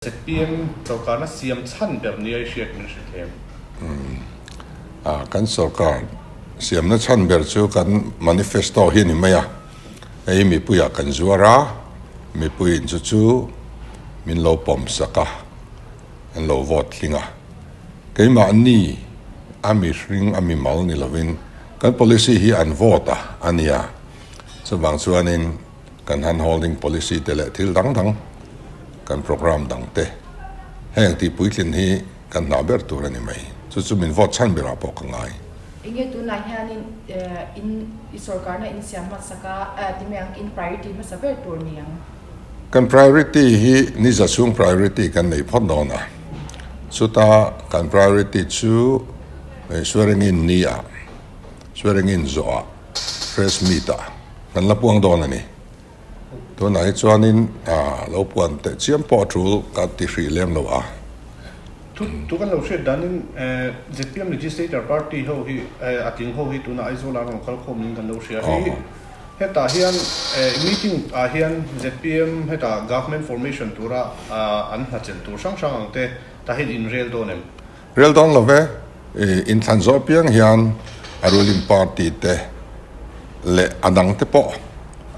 ZPM sorkarna siam chhan ber nia i hriat min hre thiam. A, kan sorkar siamna chhan ber chu kan manifesto hi a ni mai a, hei mipuiah kan zuar a, mipuiin chu chu min lo pawm sak a, an lo vote tling a. Keimahni a mihring a mimal ni lovin kan policy hi an vote a a nia, chuvang chuanin Kan hand holding policy te leh thil dang dang, kan programme dang te heng tih puitlin hi kan hna ber tur a ni mai. Chu chu min vote chhan berah pawh ka ngai. Enge tunah hianin in i sorkarna in siam hmasak a, ti mai ang, in priority hmasa ber tur ni ang? Kan priority hi ni za chhung priority kan nei phawt dawn a. Chuta kan priority chu swearing in ni ah, swearing in zawh ah, Press meet ah kan la puang dawn a ni. Tunah hi chuanin lo puan teh chiam pawh a tul ka ti hrih lem lo a. Thu thu kan lo hriat danin zpm Legislator Party ho hi a tling ho hi tunah Aizawl ah rawn kal khawm niin kan lo hria. Hei hetah hian meeting ah hian zpm hetah Government formation tura an hnachelh tur hrang hrang ang te tah hian inrel dawn em? Rel dawn lo ve, inthlan zawh apiang hian a ruling party te leh a dang te pawh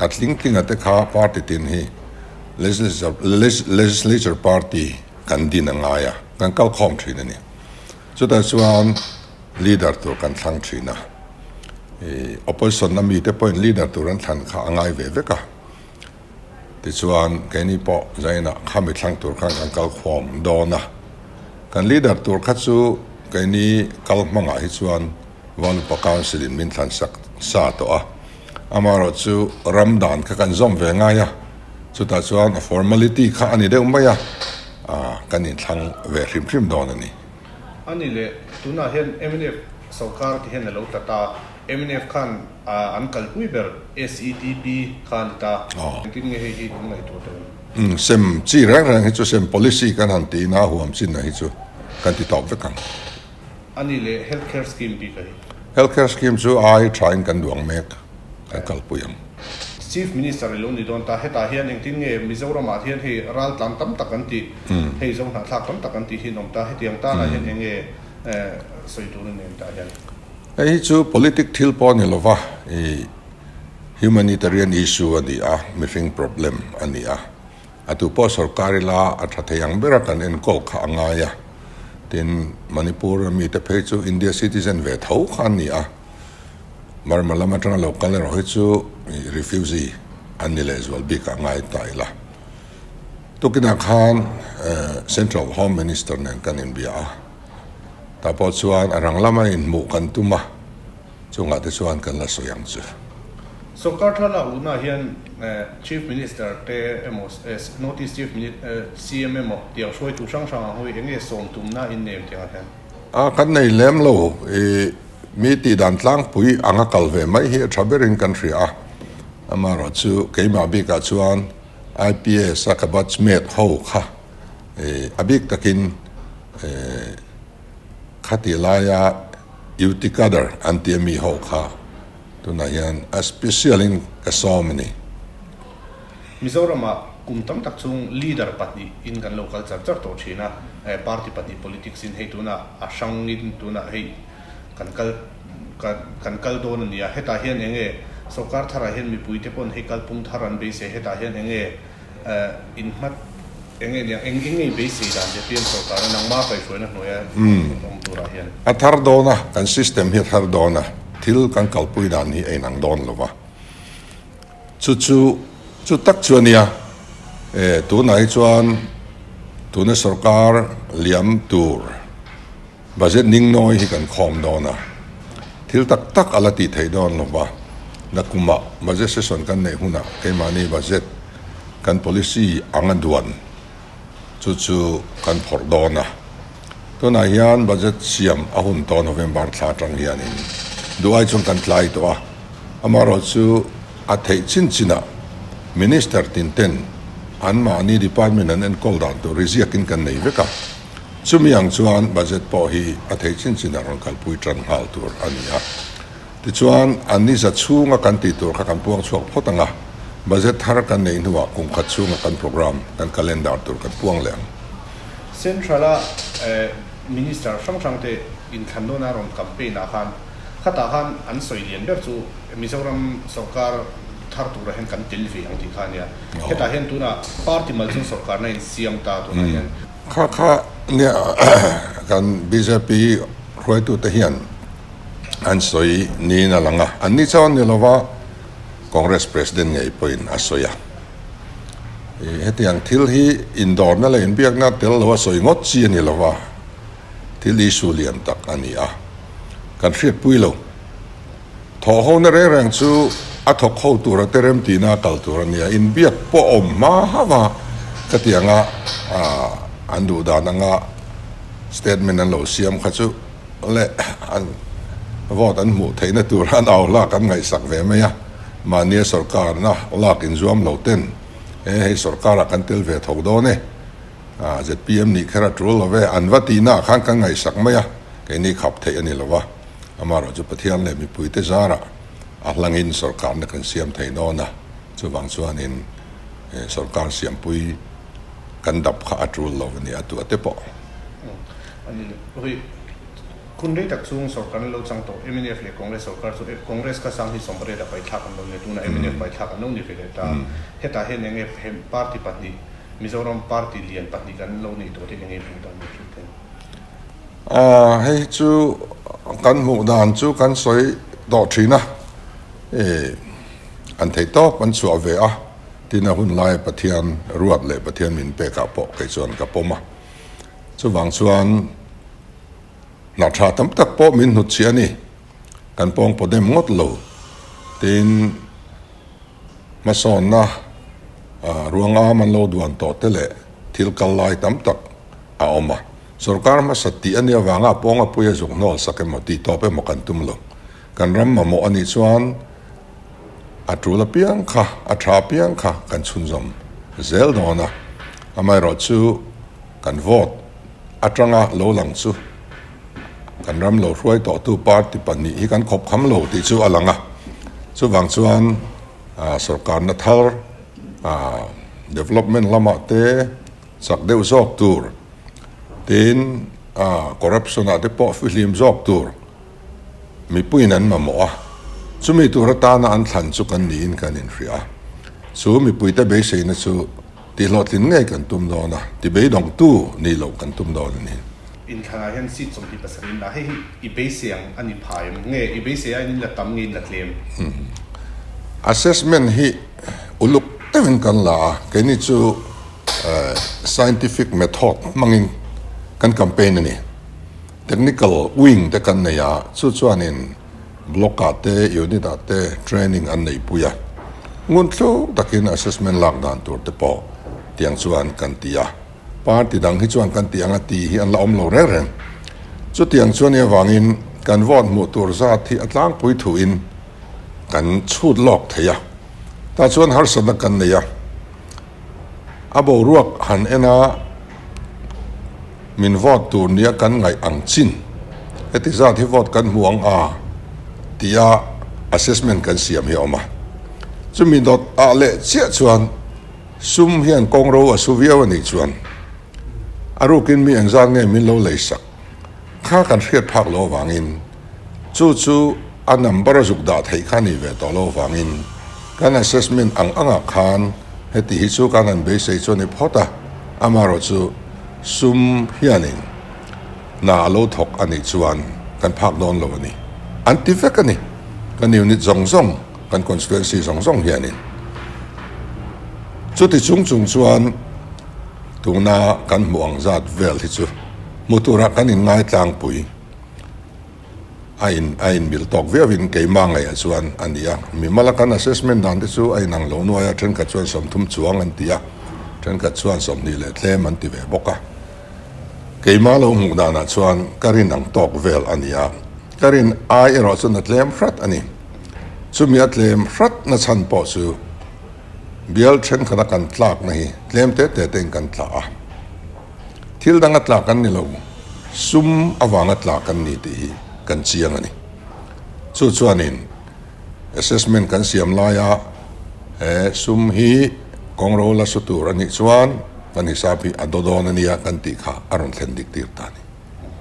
a tling tlinga te kha party tin hi legislature party kan din a ngai a, kan kal khawm thin a ni. Chutah chuan leader tur kan thlang thin a, opposition a mite pawhin leader tur an thlan kha a ngai ve vek a. Tichuan, keini pawh Zainah khami thlang tur khan kan kal khawm dawn a. Kan leader tur kha chu keini kal hmangah hi chuan Valupa Council in min thlan sak sa tawh a. Amaherawh chu ram dan kha kan zawm ve ngai a, chutah chuan a formality kha a ni deuh mai a, kan inthlang ve hrim hrim dawn a ni. A ni leh, tunah hian mnf sorkar ti hian a lo tla ta. Mnf khan an kalpui ber SEDP kha a ni ta. Engtin nge hei hi kan ngaihtuah tawh ang? Sem chi reng reng hi chu sem policy kan han tiin a huam chinna hi chu kan ti tawp vek ang. A ni leh health care scheme bik a hi. Health care scheme chu ai thain kan duang mek, kan kalpui ang. Chief Minister i lo ni dawn ta, hetah hian engtin nge Mizoramah hian hei raltlan tam tak an tih, hei zohnahthlak tam tak an tih hi an awm ta, hetiang tanah hian eng nge sawi tur a ni ang tah hian? Hei hi chu politic thil pawh a ni lova, i humanitarian issue a ni a, mihring problem a ni a. A tu pawh sorkar ila a tha thei ang bera kan enkawl kha a ngai a. Tin, Manipur a mite phei chu India citizen ve tho kha an ni a. Burma lam atanga lo kal erawh hi chu refugee an ni lehzual bik a ngai ta ila. Tukinah khan Central Home Minister nen kan inbia a. Tah pawh chuan a rang lama inhmuh kan tum a, chungah te chuan kan la sawi ang chu. Sorkar thlalak luhnaah hian Chief Minister te emaw, North East Chief CM emaw tiang hruaitu hrang hrang ang ho hi eng nge sawm tumna in nei em tiangah hian? A, kan nei lem lo. I mi tihdan tlangpui anga kal ve mai hi a tha berin kan hria a. Amaherawh chu keimah bikah chuan IPS a ka batchmate ho kha A bik takin khati laia Utikadar an tia mi ho kha tunah hian a special in ka sawm a ni. Mizoramah kum tam tak chung leader pahnih in kan lo kal char char tawh thin a, party pahnih politics in hei tunah a hrangin tunah hei kan kal kan kal dawn a ni a, hetah hian eng nge sorkar tharah hian mipuite pawn hei kalpung thar an beisei hetah hian eng nge Inhmat eng nge nia, eng eng nge i beisei dan che PM sorkar a nangma kaihhruaina hnuaia awm turah hian? A thar dawn a, kan system hi a thar dawn a, thil kan kalpui dan hi a inang dawn lo va. Chu chu, chu tak chu a nia, e, tunah hi chuan tuna sorkar liam tur Budget ning nawi hi kan khawm dawn a, thil tak tak a la tih theih dawn lo va, nakumah budget session kan neih hunah keimahni budget kan policy ang a duan chu chu kan phawrh dawn a. Tunah hian budget siam a hun tawh November thla atang hianin duh ai chuan kan tlai tawh a, amaherawh chu a theih chin chinah Minister tin ten anmahni department an enkawl dan tur hi ziakin kan nei vek a. Chumi ang chuan budget pawh hi a theih chin chin a rawn kalpui tan nghal tur a ni a. Tichuan, an ni za chhunga kan tih tur kha kan puang chhuak phawt ang a, budget thar kan neih hnuah kum khat chhunga kan programme, kan calendar tur kan puang leh ang. Central a Minister hrang hrang te inthlan dawna rawn campaign ah khan khatah khan an sawi lian ber chu Mizoram sorkar thar turah hian kan tel ve ang tih kha a nia. Hetah hian tunah party mal chuan sorkarna in siam ta tunah hian. Kha kha nia kan bjp hruaitute hian an sawi niin a lang a, an ni chuan ni lova Congress President ngei pawhin a sawi a. Hetiang thil hi indawrna leh inbiakna tel lo a sawi ngawt chi a ni lova, thil issue lian tak a ni a, kan hriatpui lo. Thawhhona reng reng chu a thawk ho tura te remtihna a kal tur a nia, inbiak pawh a awm hma hauh a, khatianga an duh dan anga statement an lo siam kha chu leh an vote an hmuh theihna tur an au lak an ngaihsak ve mai a, mahnia sorkarna lak inzuam lo ten he hei sorkarah kan tel ve tho dawn e, zpm nih kher a tul lo ve an va tihna ah khan kan ngaihsak mai a, keini khap theih a ni lo va. Amaherawh chu Pathian leh mipuite zarah a hlangin sorkarna kan siam thei dawn a, chuvang chuanin sorkar siampui kan dap kha a tul lo a ni a tuah te pawh. Hei hun rei tak chung sorkarna lo chang tawh mnf leh Congress sorkar chu Congress kha sang hi sawmpariat a paithlak an lo ni a, tunah mnf paithlak an lo ni ve leh ta. Hetah hian enge party pahnih Mizoram party lian pahnih kan lo neih tawh te enge hmuh dan ni hrilh thei? Aaa hei hi chu kan hmuh dan chu kan sawi tawh thin a, ih an theih tawp an chhuah ve a, tin a hun lai Pathian ruat leh Pathian min pek ah pawh kei chuan ka pawm a, chuvang chuan hna tha tam tak pawh min hnut chhiah a ni, kan pawng paw dem ngawt lo, tin hmasawnna ruangam an lo duan tawh te leh thil kal lai tam tak a awm a. Sorkar hmasa tih a nih avanga pawnga pui a zuk hnawl sak emaw tih tawp emaw kan tum lo. Kan ram mamawh a nih chuan a tul apiang kha, a tha apiang kha kan chhunzawm zel dawn a. Amaherawh chu kan vote atanga lo lang chu kan ram lo hruai tawhtu party pahnih hi kan khawp kham lo tih chu a lang a. Chuvang chuan sorkarna thar development lamah te chak deuh zawk tur Tin, corruption ah te pawh fihlim zawk tur mipuiin an mamawh a, chumi tur atana an thlan chu kan niin kan inhria a. Chu mipuite beiseina chu tihhlawhtlin ngei kan tum dawn a, tibeidawngtu nih loh kan tum dawn a ni. Inthlanah hian seat 27 in la, hei hi i beisei ang a ni phai em? Nge i beisei aiin in la tam nge in la tlem? Assessment hi uluk deuhin kan la a, keini chu Scientific method hmangin kan campaign a ni. Technical wing te kan nei a, chu chuanin block ah te, unit ah te training an neihpui a. Ngun thluk takin assessment lak dan tur te pawh tiang chuan kan ti a. Party dang hi chuan kan tih anga ti hi an la awm lo reng reng. Chutiang chuan i avangin kan vote hmuh tur zat hi a tlangpui thuin kan chhut lawk thei a. Tah chuan harsatna kan nei a. A boruak han en a, min vote tur nia kan ngaih ang chin, heti zat hi vote kan hmu ang a tia assessment kan siam hi a awm a. Chumi dawt ah leh chiah chuan sum hian kawngro a su viau a nih chuan a rukin mi engzat nge min lo lei sak kha kan hriat phak lo avangin chu chu a number a zuk dah theih kha ni ve tawh lo avangin kan assessment ang angah khan heti hi chu kan han beisei chu a ni phawt a, amaherawh chu sum hianin hna a lo thawk a nih chuan kan phak dawn lo a ni. An ti vek a ni, kan unit zawng zawng, kan constituency zawng zawng hianin. Chuti chung chung chuan tuna kan hmuh ang zat vel hi chu hmu turah kan inngai tlangpui. A in a inmil tawk viauin keimah ngaihah chuan a ni a. Mimala kan assessment dan te chu a inang lo nuai a, thenkhat chuan 30 chuang an ti a, thenkhat chuan 20 leh tlem an ti ve bawk a. Keimah lo hmuh danah chuan ka rin ang tawk vel a ni a, ka rin ai erawh chuan a tlem hrat a ni. Chumi a tlem hrat na chhan pawh chu bial thenkhat a kan tlakna hi tlem te te tein kan tla a. Thil danga tla kan ni lo, sum avanga tla kan ni tih hi kan chiang a ni. Chu chuanin assessment kan siam laia he sum hi kawngro la su tur a nih chuan. kan hisap hi a daw dawn a nia kan tih kha a rawn thlen dik tir ta a ni.